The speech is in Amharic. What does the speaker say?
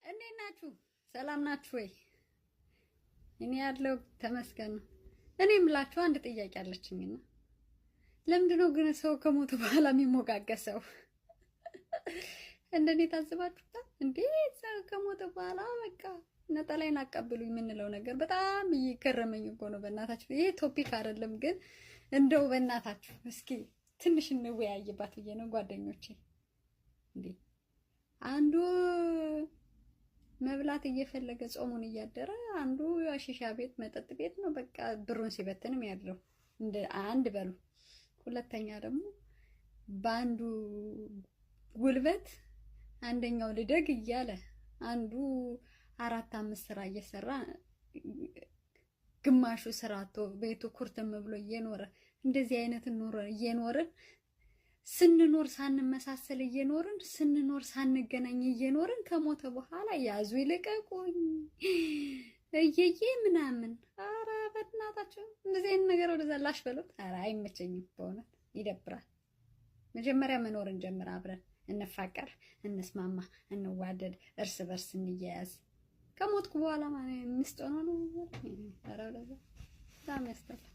እንዴት ናችሁ? ሰላም ናችሁ ወይ? እኔ ያለው ተመስገን ነው። እኔ የምላችሁ አንድ ጥያቄ አለችኝና ለምንድን ነው ግን ሰው ከሞተ በኋላ የሚሞጋገሰው? እንደኔ ታዝባችሁታል እንዴ? ሰው ከሞተ በኋላ በቃ ነጠላዬን አቀብሉ የምንለው ነገር በጣም እየገረመኝ እኮ ነው። በእናታችሁ ይሄ topic አይደለም፣ ግን እንደው በእናታችሁ እስኪ ትንሽ እንወያይባት ብዬ ነው ጓደኞቼ። እንዴ፣ አንዱ መብላት እየፈለገ ጾሙን እያደረ፣ አንዱ ሺሻ ቤት መጠጥ ቤት ነው በቃ ብሩን ሲበትንም ያለው እንደ አንድ በሉ። ሁለተኛ ደግሞ በአንዱ ጉልበት አንደኛው ልደግ እያለ፣ አንዱ አራት አምስት ስራ እየሰራ፣ ግማሹ ስራ አጥቶ ቤቱ ኩርትም ብሎ እየኖረ፣ እንደዚህ አይነት ኑሮ እየኖርን፣ ስንኖር ሳንመሳሰል እየኖርን፣ ስንኖር ሳንገናኝ እየኖርን፣ ከሞተ በኋላ ያዙ ይልቀቁኝ እየዬ ምናምን። ኧረ በእናታችሁ እንደዚህ አይነት ነገር ወደዛ ላሽ በሉት። ኧረ አይመቸኝም፣ በእውነት ይደብራል። መጀመሪያ መኖር እንጀምር፣ አብረን እንፋቀር፣ እንስማማ፣ እንዋደድ፣ እርስ በርስ እንያያዝ። ከሞትኩ በኋላ ማለት ምስጥ ሆኖ ነው። ኧረ ወደዛ በጣም ያስጠላል።